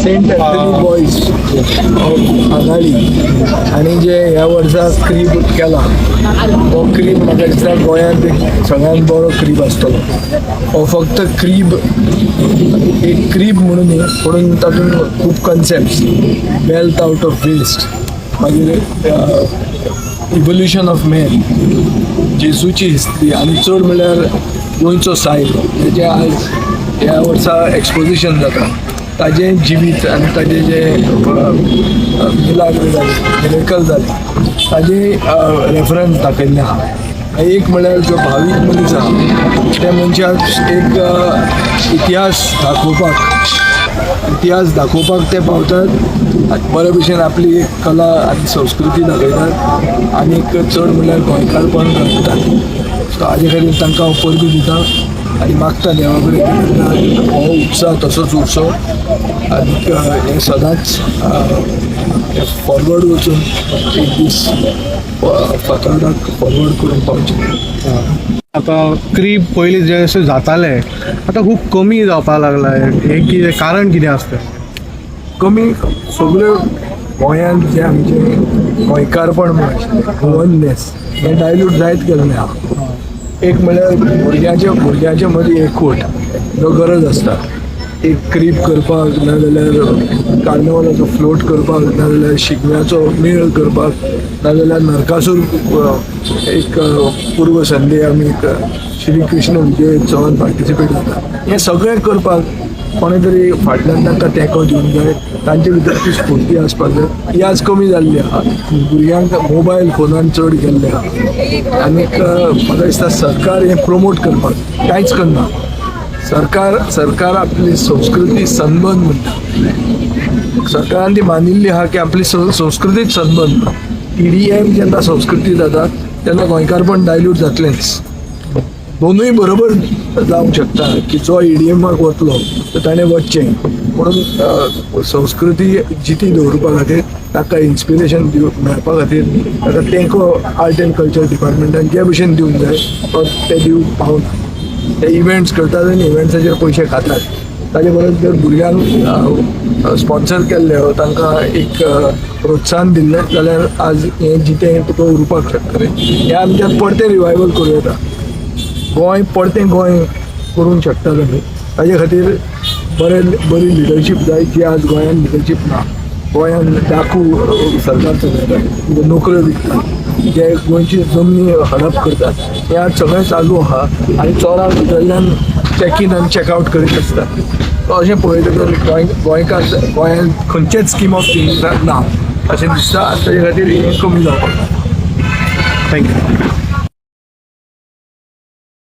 Saint Anthony boys of आगाळी आनी जे ह्या वर्सा क्रीब केला तो क्रीब म्हाका दिसता गोंयांत एक सगळ्यांत बरो क्रीब आसतलो. हो फक्त क्रीब एक क्रीब म्हणून न्ही, पूण तातूंत खूब concepts, wealth out of waste, मागीर इवोल्युशन ऑफ मॅन, जेजूची हिस्ट्री आनी चड म्हणल्यार गोंयचो सायब तेजें आज ह्या वर्सा एक्सपोजिशन जाता. ताजें जिवीत आनी ताजें जे मिलाग्र जाले, मिरेकल जाले, ताजें रेफरन्स दाखयल्लें आहा. एक म्हणल्यार जो भावीक मनीस आहा त्या मनशाक एक इतिहास दाखोवपाक ते पावतात. बरे भशेन आपली एक कला आनी संस्कृती दाखयतात आनीक चड म्हणल्यार गोंयकारपण दाखयतात. सो हाजे खातीर तांकां हांव परबीं दिता आनी मागता देवा कडेन की हो उत्साह तसोच उरचो आनीक हें सदांच फॉरवर्ड वचून एक दीस फातोर्डाक फॉरवर्ड करूंक पावचें. आतां क्रीब पयलीं जे अशें जाताले, आतां खूब कमी जावपाक लागला. हें कितें कारण, कितें आसता? कमी सगळ्यो गोंयांत जें आमचें गोंयकारपण म्हूण आशिल्लें, गोवननेस, हें डायल्यूट जायत गेल्लें आहा. एक म्हणल्यार भुरग्यांचे मदीं एकवट जो गरज आसता, एक क्रीब करपाक, नाजाल्यार कार्निवलाचो फ्लोट करपाक, नाजाल्यार शिगम्याचो मेळ करपाक, नाजाल्यार नरकासूर एक पूर्व संध्ये आमी एक श्री कृष्ण विजयोत्सवान पार्टिसिपेट जाता, हें सगळें करपाक कोणे तरी फाटल्यान तांकां तेंको दिवंक जाय. तांचे भितर ती स्फूर्ती आसपाक जाय. ही आज कमी जाल्ली आहा. भुरग्यांक मोबायल फोनान चड गेल्ले आहा. आनीक म्हाका दिसता सरकार हें प्रमोट करपाक कांयच करना. सरकार आपली संस्कृती सनबर्न म्हणटा. सरकारान ती मानिल्ली आहा की आपली संस्कृतीच सनबर्न. ईडीएम जेन्ना संस्कृती जाता तेन्ना गोंयकारपण डायल्यूट जातलेंच. दोनूय बरोबर जावंक शकता की जो ईडीएमाक वतलो तर ताणें वचचें म्हणून संस्कृती जिती दवरपा खातीर, ताका इन्स्पिरेशन दिव मेळपा खातीर ताका तेंको आर्ट एंड कल्चर डिपार्टमेंटान जे भशेन दिवंक जाय तो ते दिवंक पावना. ते इव्हेंट्स करतात आनी इव्हेंट्साचेर पयशे खातात. ताजे परस जर भुरग्यांक स्पॉन्सर केल्ले वा तांकां एक प्रोत्साहन दिल्लें जाल्यार आज हें जितें तुका उरपाक शकतलें. हें आमच्यान परतें रिवायवल करूं येता. गोंय परतें गोंय करूंक शकतात आमी. ताजे खातीर बरी लिडरशीप जाय, जी आज गोंयांत लिडरशीप ना. गोंयांत डाकू सरकार चलयता, नोकऱ्यो विकतात, जे गोंयची जमनी हडप करतात. हें आज सगळें चालू आहा आनी चोरां भितरल्यान चॅक इन आनी चॅकआवट करीत आसतात. सो अशें पळयता तर गोंयकार गोंयांत खंयचेच स्कीम ऑफ थिंग्स ना अशें दिसता आनी ताजे खातीर हें कमी जावपाक जाय. Thank you.